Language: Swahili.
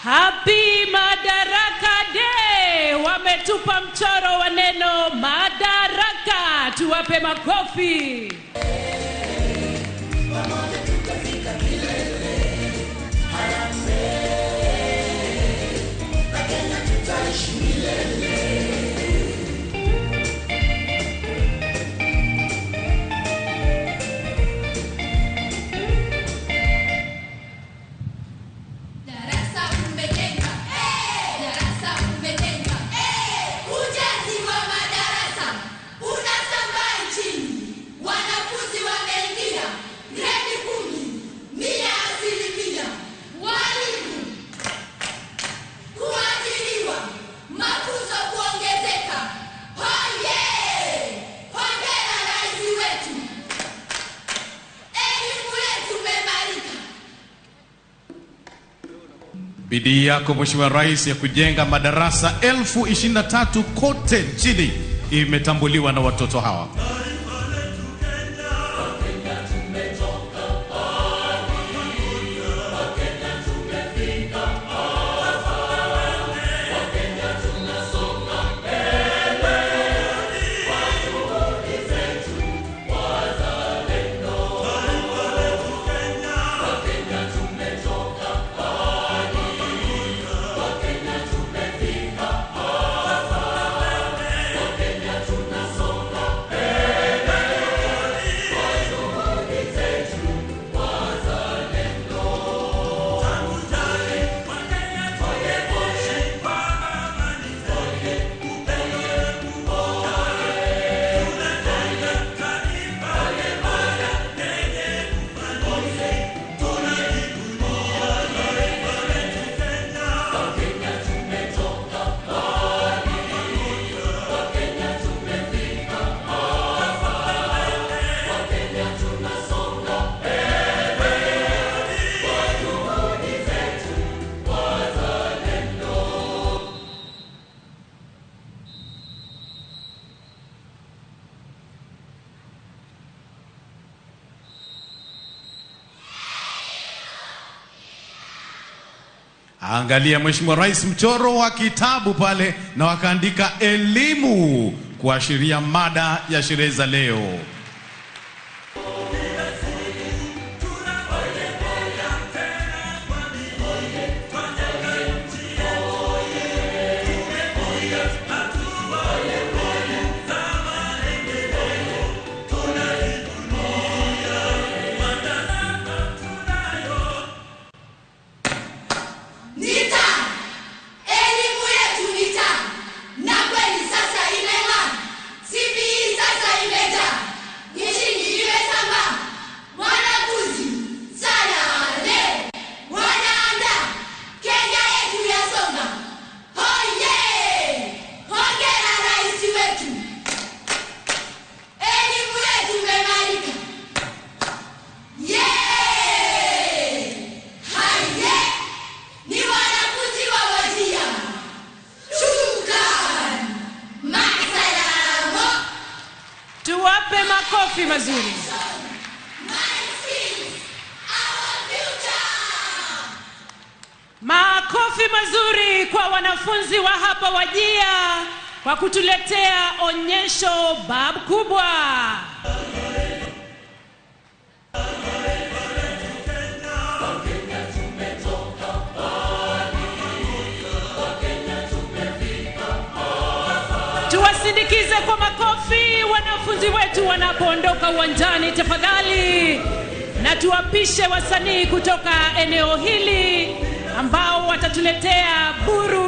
Happy Madaraka Day! Wametupa mchoro wa neno madaraka. Tuwape makofi. Darasa umejenga, darasa umejenga, ujenzi wa madarasa unasambaa nchini. Wanafunzi wameingia gredi 10, 100%. Walimu kuajiriwa, mafunzo kuongezeka. Hoye! Hongera rais wetu, elimu yetu imeimarika. Bidii yako Mheshimiwa Rais ya kujenga madarasa 23,000 kote nchini imetambuliwa na watoto hawa. Angalia Mheshimiwa Rais, mchoro wa kitabu pale na wakaandika elimu kuashiria mada ya sherehe za leo. Ni taa, elimu yetu ni taa, na kweli sasa imeng'aa. CBE sasa imejaa, nchini imesambaa. Wanafunzi sana leo wanaandaa, Kenya yetu yasonga. Hoye! Hongera rais wetu, elimu yetu imeimarika. Yeah! Haye! Ni wanafunzi wa Wajir. Shukran. Masalamo. Tuwape makofi mazuri. My skills, our future. Makofi mazuri kwa wanafunzi wa hapa Wajir kwa kutuletea onyesho bab kubwa. Tuwasindikize kwa makofi wanafunzi wetu wanapoondoka uwanjani tafadhali, na tuwapishe wasanii kutoka eneo hili ambao watatuletea buru